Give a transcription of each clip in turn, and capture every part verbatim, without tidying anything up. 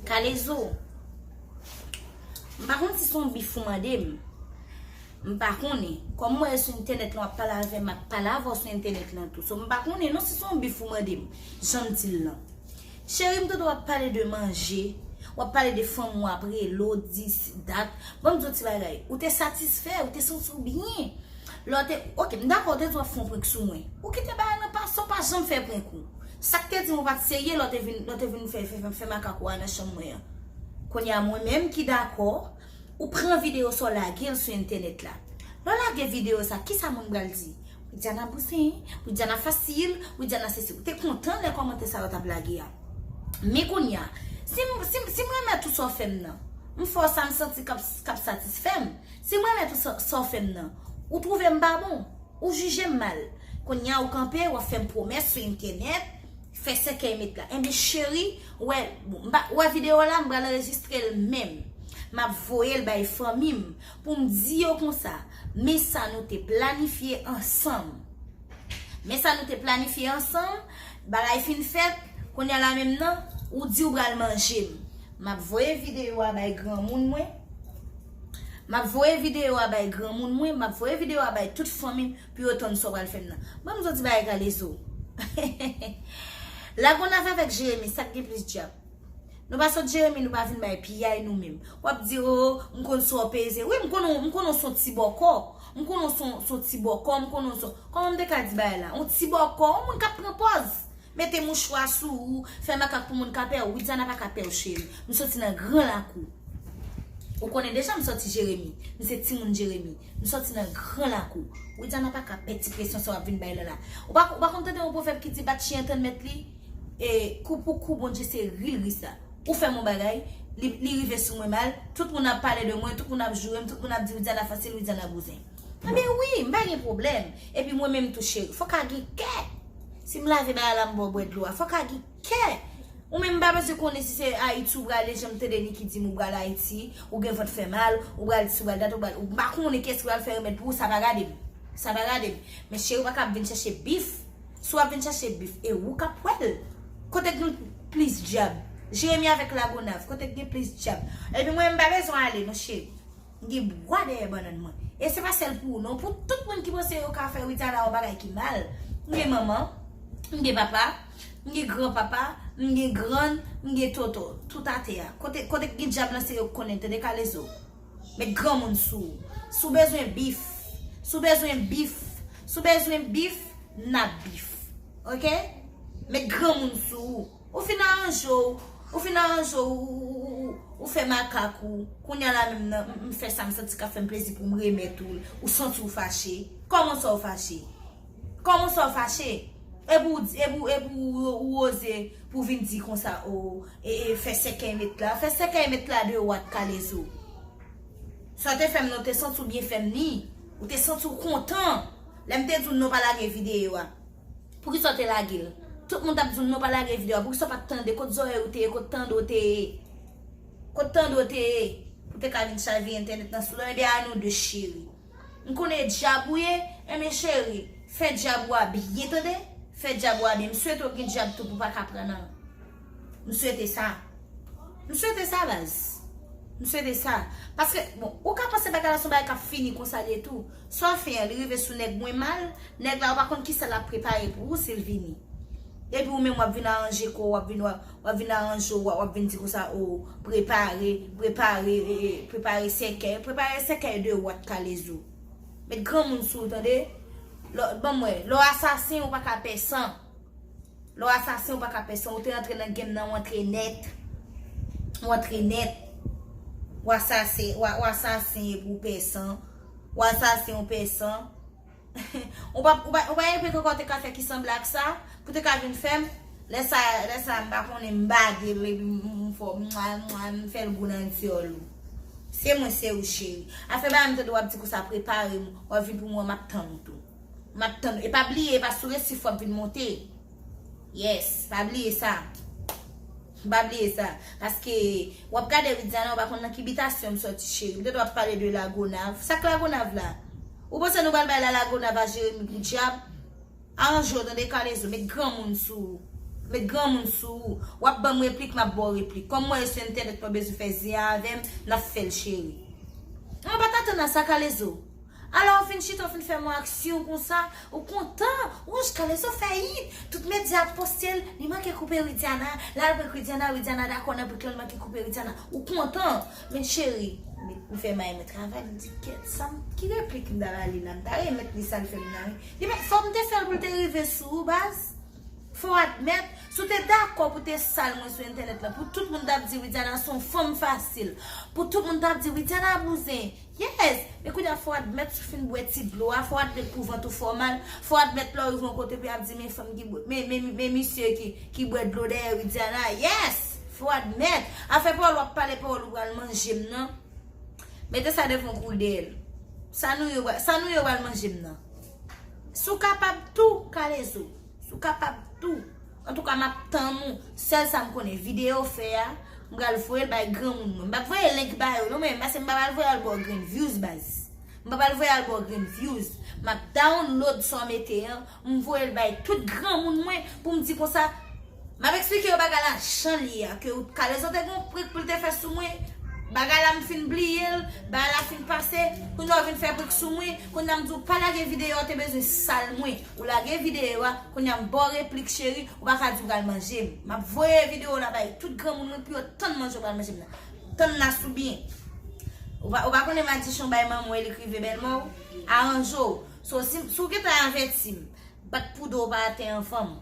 Kalezo, m pa konn si se yon bif ou mande m. M pa konnen. Kòm mwen sou entènèt lan, w ap pale avè m, m ap pale avè w sou entènèt lan tou. So, m pa konnen non si se yon bif ou mande m. Jan m di l lan. Cheri, m tande w ap pale de manje, w ap pale de fanm ou ap rele w, dis, dat. Ban m di w ti bagay. Ou te satisfè, ou te santi w byen. Lè w te, ok, m dakò, w te di w ap fè yon prank sou mwen. Ou kite bagay lan pase, w pa janm fè prank ou. Sa k te di m ou pa t serye lè w te vin, lè w te vin fè, fè, fè, fè makak ou a nan chanm mwen an. Kounye a, mwen menm ki dakò, ou pran videyo sa w lage l sou entènèt la. Lè w lage videyo sa, kisa moun pral di? Widiana bouzen, Widiana fasil, Widiana sesi. Ou te kontan lè kòmantè sa yo t ap lage a. Men kounye a, si m, si m, si m renmen tout sa w fè m nan, m fè w sa m santi k ap, k ap satisfè m. Si m renmen tout sa, sa w fè m nan, ou twouve m pa bon, ou jije m mal. Kounye a ou kanpe, w ap fè m pwomès sou entènèt, fè sèkèy met la. Enben cheri, ou wè, bon, m pa, ou wè videyo la, m pral anrejistre l menm. M ap voye l bay fanmi m pou m di yo konsa, men sa nou te planifye ansanm. Men sa nou te planifye ansanm, bagay fin fèt, kounye a la menm nan, ou di ou pral manje m. M ap voye videyo a bay granmoun mwen. M ap voye videyo a bay granmoun mwen, m ap voye videyo a bay tout fanmi m pou yo tann sa w pral fè m nan. Ban m di w ti bagay Kalezo. Lagonav avèk Jeremi, sa k gen plis djab? Nou pa sot Jeremi, nou pa vin bay piyay nou menm. W ap di, o, m konn sa w peze. Wi, m konnen, m konnen w se yon ti bòkò. M konnen w se yon, se yon ti bòkò, m konnen w se yon, kòman m te ka di bagay la? Yon ti bòkò, yon moun k ap pran pòz. Mete mouchwa sou ou, fè makak pou moun ka pè w. Widiana pa ka pè w, cheri. M soti nan gran lakou. Ou konnen deja m sòti Jeremi. M se timoun Jeremi. M sòti nan gran lakou. Widiana pa ka pè ti presyon sa w ap vin bay la la. Ou pa, ou pa konn tande yon pwovèb ki di bat chyen tann mèt li? E, kou pou kou, Bondye se ri l ri sa. Ou fè m yon bagay, li, li rive sou mwen mal, tout moun ap pale de mwen, tout moun ap joure m, tout moun ap di Widiana fasil, Widiana bouzen. Anben wi, m pa gen pwoblèm. Epi mwen menm tou cheri, fò ka gen kè. Si m lave bagay la, m ba w bwè dlo a, fò ka gen kè. Ou menm m pa bezwen konnen si se Ayiti ou prale, jan m tande Niki di m ou pral Ayiti, ou gen vant fè mal, ou pral dis, ou pral dat, ou pral, ou pa konnen kiyès ki pral fè remèd pou ou, sa pa gade m. Sa pa gade m. Men cheri, ou pa ka ap vin chèche bif. Si w ap vin chèche bif, e ou k ap wè l. Kote k gen plis djab? Jeremi avèk Lagonav, kote k gen plis djab? Epi mwen, m pa bezwen ale non, cheri. M gen bwa dèyè bannann mwen. E se pa sèl pou ou non, pou tout moun ki panse yo ka fè Widiana yon bagay ki mal. M gen manman, m gen papa, m gen granpapa, m gen grann, m gen tonton, tout atè a. Kote, kote k gen djab lan se yo k konnen, tande Kalezo. Met granmoun sou ou. Si w bezwen bif, si w bezwen bif, si w bezwen bif, n ap bif. Ok? Met granmoun sou ou. Ou fin aranje w, ou fin aranje w, ou, ou, ou, ou, ou fè makak ou. Kounye a la menm nan, m, m fè sa m santi k ap fè m plezi pou m remèt ou l. Ou santi w fache. Kòman sa w fache? Kòman sa w fache? Epi w di, epi w, epi w, ou oze pou vin di konsa, o, e, e, fè sèkèy met la. Fè sèkèy met la de wat Kalezo. Sa w te fè m nan, ou te santi w byen fè m ni. Ou te santi w kontan. Lè m te di w non pa lage videyo a. Poukisa w te lage l? Tout moun t ap di w non pa lage videyo a. Poukisa w pa t tande? Kot zòrèy ou te ye? Kot tande w te ye? Kot tande w te ye? Pou te ka vin chavire entènèt nan sou do m. Ebyen a nou de cheri. M konnen e djab ou ye, enben cheri, fè djab ou a byen tande, fè djab ou a byen. M swete w gen djab tou pou w pa ka pran nan. M swete sa. M swete sa, baz. M swete sa. Paske, bon, ou ka panse bagay la se yon bagay k ap fini konsa l ye tou. Sa w fè an, li rive sou nèg mwen mal, nèg la ou pa konn kisa l ap prepare pou ou si l vini. Epi ou menm w ap vin aranje kò w, w ap vin, w ap, w ap vin aranje w, w ap, w ap vin di konsa, o, prepare, prepare, e, e, prepare sèkèy, prepare sèkèy de wat Kalezo. Met granmoun sou ou, tande? Lè, ban m wè, lè w asasen, ou pa ka pè san. Lè w asasen, ou pa ka pè san. Ou te antre nan game nan, ou antre nèt. Ou antre nèt. W asasen, w a, w asasen epi w pè san. W asasen, ou pè san. Ou pa, ou pa, ou pa gen prank ankò w te ka fè ki sanble ak sa, pou te ka vin fè m. Lè sa, lè sa, m pa konnen, m bade l, epi m, m fè w, mwa, mwa, m fè l gou nan dyòl ou. Se mwen, se ou, cheri. Afè bagay m tande w ap di konsa, prepare m, w ap vin pou mwen, m ap tann ou tou. M ap tann ou. E pa bliye, e pa sou resif w ap vin monte. Yes, pa bliye sa. Pa bliye sa. Paske w ap gade Widiana, ou pa konn nan ki bitasyon m sòti, cheri. M tande w ap pale de Lagonav. Sa k Lagonav la? Ou panse nou pral bay la Lagonav a Jeremi pou dyab? Aranje w, tande, Kalezo, met granmoun sou ou. Met granmoun sou ou. W ap ban m replik, m ap ba w replik. Kòm mwen sou entènèt, pa bezwen fè zen avè m, n ap fè l, cheri. Mwen pa t atann a sa, Kalezo. Alò, ou fin chita, ou fin fè m yon aksyon konsa, ou kontan. Wouch, Kalezo fè it. Tout medya ap poste l, li manke koupe Widiana. L al prank Widiana, Widiana dakò nan prank lan, li manke koupe Widiana. Ou kontan. Men cheri, m fè may mwen travay, m di, kèt, sa m, ki replik m ta ba li la? M ta remèt li sa l fè m nan, wi. Li pa, fò m te fè l pou l te rive sou ou, baz. Fò w admèt, si w te dakò pou te sal mwen sou entènèt la, pou tout moun t ap di Widiana se yon fanm fasil, pou tout moun t ap di Widiana bouzen, yes, men kounye a fò w admèt si w fin bwè ti dlo a, fò w admèt pou vant ou fè w mal, fò w admèt lè w rive yon kote pou y ap di men fanm ki bwè, men, men, men misye ki, ki bwè dlo dèyè Widiana, yes, fò w admèt. Afè pawòl w ap pale, pawòl ou pral manje m nan, mete sa devan w kouri dèyè l. Sa nou yo, sa nou yo pral manje m nan. Si w kapab tou, Kalezo. Si w kapab tou. Antouka, m ap tann ou. Sèl sa m konnen, videyo w fè a, m pral voye l bay granmoun mwen. M p ap voye link ba yo, non, men, paske m pa pral voye al ba w grenn views, baz. M pa pral voye al ba w grenn views. M ap download sa w mete an, m voye l bay tout granmoun mwen pou m di konsa, m ap eksplike yo bagay la jan l ye a, ke Kalezo te gen yon prank pou l te fè sou mwen. Bagay la m fin bliye l, bagay la fin pase, kounye a w vin fè prank sou mwen, kounye a m di w pa lage videyo a, w te bezwen sal mwen. Ou lage videyo a, kounye a m ba w replik cheri, ou pa ka di w pral manje m. M ap voye videyo la bay tout granmoun mwen pou yo tann manje w pral manje m nan. Tann Nas ou byen. Ou pa, ou pa konnen madichon bay manman w e li k rive bèlmè w? Aranje w. So, si, si w gentan avèti m, bat pou do w pa atè anvan m.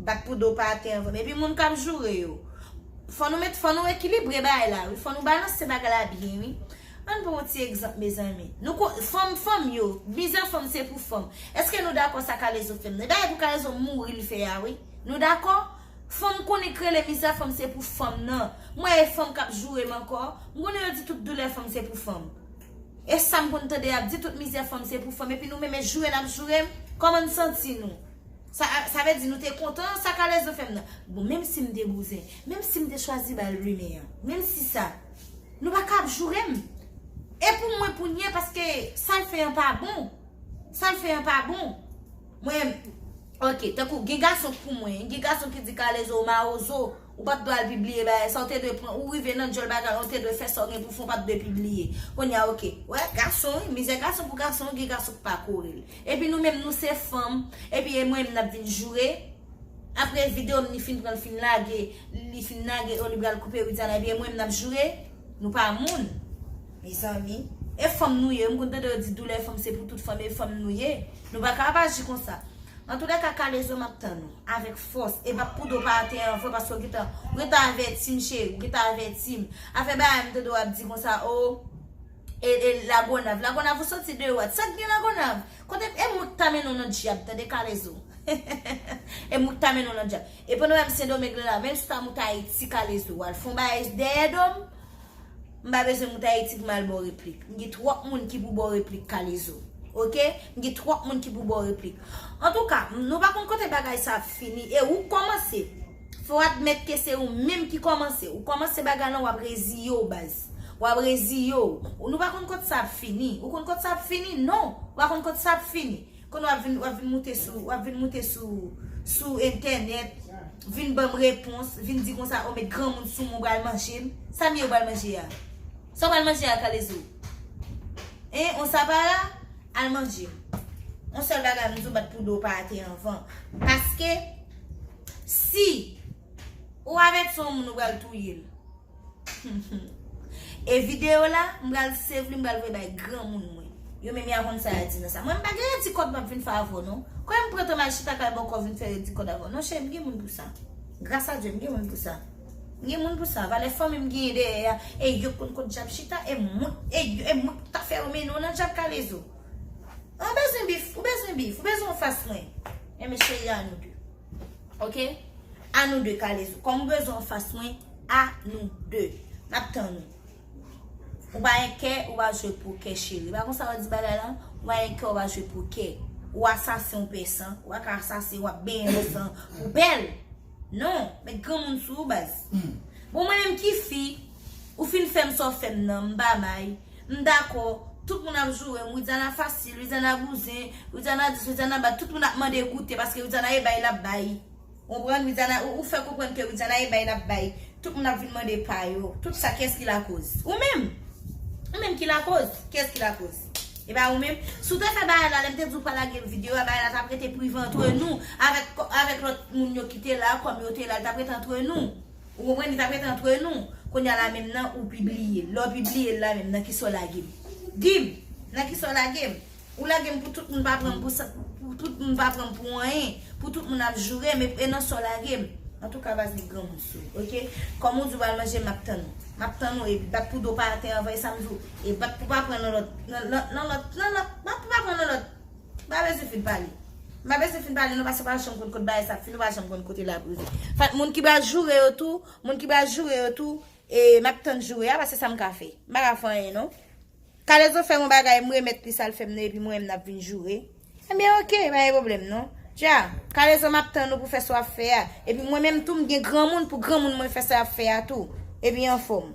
Bat pou do w pa atè anvan m. Epi moun k ap joure yo. Fò nou met, fò nou ekilibre bagay la, wi. Fò nou balanse bagay la byen, wi. Ann pran yon ti egzanp, mezanmi. Nou ko-, fanm, fanm yo, mizè fanm se pou fanm. Èske nou dakò sa Kalezo fè m nan? E bagay pou Kalezo mouri l fè a, wi. Nou dakò? Fanm konnen k rele mizè fanm se pou fanm nan. Mwen e fanm k ap joure m ankò. M konnen yo di tout doulè fanm se pou fanm. E sa m konn tande y ap di tout mizè fanm se pou fanm. Epi nou menm e joure n ap joure m. Kòman n santi nou? Sa, sa vle di nou te kontan sa Kalezo fè m nan. Bon, menm si m te bouzen, menm si m te chwazi ba l rimè an, menm si sa, nou pa ka ap joure m. E pou mwen pou n ye, paske sa l fè an pa bon. Sa l fè an pa bon. Mwen, ok, tankou gen gason pou mwen, gen gason ki di Kalezo ou mawozo, ou pa t dwe al pibliye bagay sa, ou te dwe pran, ou rive nan djòl bagay, ou te dwe fè sa w gen pou fè, ou pa t dwe pibliye. Kounye a, ok, wè, gason, wi, mizè gason pou gason, gen gason k pa kore l. Epi nou menm, nou se fanm, epi e mwen menm n ap vin joure. Apre videyo m, li fin pran, l fin lage, li fin lage, o, li pral koupe Widiana, epi e mwen menm n ap joure. Nou pa moun, mezanmi. E fanm nou ye, m konn tande yo di doulè fanm se pou tout fanm, e fanm nou ye. Nou pa ka ap aji konsa. Antoulèka, Kalezo, m ap tann ou avèk fòs. E bat pou do w pa atè anvan, paske w gentan, ou gentan avèti m, cheri, ou gentan avèti m. Afè bagay m tande w ap di konsa, o, e, e Lagonav. Lagonav, ou soti de wat? Sa k gen Lagonav? Kote, e mwen k ta mennen w nan dyab, tande, Kalezo. E mwen k ta mennen w nan dyab. E pandan w wè m Sendomeng la, menm si w ta moute Ayiti, Kalezo, w al fè yon bagay dèyè do m, m pa bezwen moute Ayiti pou m al ba w replik. M gen twòp moun ki pou ba w replik, Kalezo. Oke? M gen twòp moun ki pou ba w replik. Antouka, m, nou pa konn kote bagay sa ap fini. E ou k kòmanse. Fò w admèt ke se ou menm ki kòmanse. Ou kòmanse bagay lan, w ap reziye w, baz. W ap reziye w. Ou, nou pa konn kote sa ap fini. Ou konn kote sa ap fini? Non. Ou pa konn kote sa ap fini. Kounye a w ap vin, w ap vin moute sou, w ap vin moute sou, sou entènèt, vin ban m repons, vin di konsa, o, met granmoun sou mwen, ou pral manje m. Sa m ye ou pral manje a? Sa w pral manje a, Kalezo? Hein, on sa pa la? Al manje. On sèl bagay m di w, bat pou do w pa atè anvan. Paske, si ou avèti yon moun, ou pral touye l. E videyo la, m pral save li, m pral voye bay granmoun mwen. Yo menm y a konn sa y a di nan sa. Mwen, m pa gen redi kòd m ap vin fè avè w, non. Kòm m pran tan m al chita kay bòkò vin fè redi kòd avè w. Non, cheri, m gen moun pou sa. Gras a Dye, m gen moun pou sa. M gen moun pou sa. Valè fanmi m genyen dèyè a. E yo k konn kot dyab chita. E mwen, e yo, e mwen k ta fè yo mennen w nan dyab, Kalezo. Ou bezwen bif, ou bezwen bif, ou bezwen anfas mwen. Enben, cheri, a nou de. Oke? A nou de, Kalezo. Kòm ou bezwen anfas mwen, a nou de. N ap tann ou. Ou pa gen kè, ou pa jwe pokè, cheri. Pa konsa yo di bagay lan? Ou pa gen kè, ou pa jwe pokè. Ou asasen, ou pè san. Ou pa ka asasen, w ap benyen nan san. Ou bèl. Non, met granmoun sou ou, baz. Bon, mwen menm ki fi, ou fin fè m sa w fè m nan, m pa may. M dakò, tout moun ap joure m, Widiana fasil, Widiana bouzen, Widiana dis, Widiana bat, tout moun ap mande goute, paske Widiana e bay l ap bay. Konprann? Widiana, ou, ou fè konprann ke Widiana e bay l ap bay. Tout moun ap vin mande pa yo. Tout sa, kiyès ki lakoz? Ou menm. Ou menm ki lakoz. Kiyès ki lakoz? E pa ou menm. Si w te fè bagay la, lè m te di w pa lage videyo a, bagay la t ap rete prive antre nou. Avèk, avèk lòt moun yo ki te la, kòm yo te la, l t ap rete antre nou. Ou konprann? Li t ap rete antre nou. Kounye a la menm nan, ou pibliye l. Lè w pibliye l la menm, nan kisa w lage m? Di m, nan kisa w lage m? Ou lage m pou tout moun pa pran m pou sa, pou tout moun pa pran m pou anyen, pou tout moun ap joure m, e, e nan sa w lage m. Antouka, baz, li granmoun sou, oke? Kòm ou di w pral manje, m ap tann ou. M ap tann ou, epi bat pou do pa atè anvan, e sa m di w, e bat pou pa pran nan lòt, nan, nan, nan lòt, nan lòt, bat pou pa pran nan lòt. M pa bezwen fin pale. M pa bezwen fin pale, nou, paske w pa janm konn kote bagay sa ap fini, ou pa janm konn kote l ap rive. Fèt, moun ki pral joure yo tou, moun ki pral joure yo tou, e, m ap tann joure a, paske sa m ka fè. M pa ka fè anyen, non. Kalezo fè yon bagay, m remèt li sa l fè m nan, epi mwen menm n ap vin joure. Ebyen, oke, pa gen pwoblèm, non. Dja, Kalezo, m ap tann ou pou fè sa w ap fè a. Epi mwen menm tou, m gen granmoun pou granmoun mwen fè sa y ap fè a tou. Epi anfòm.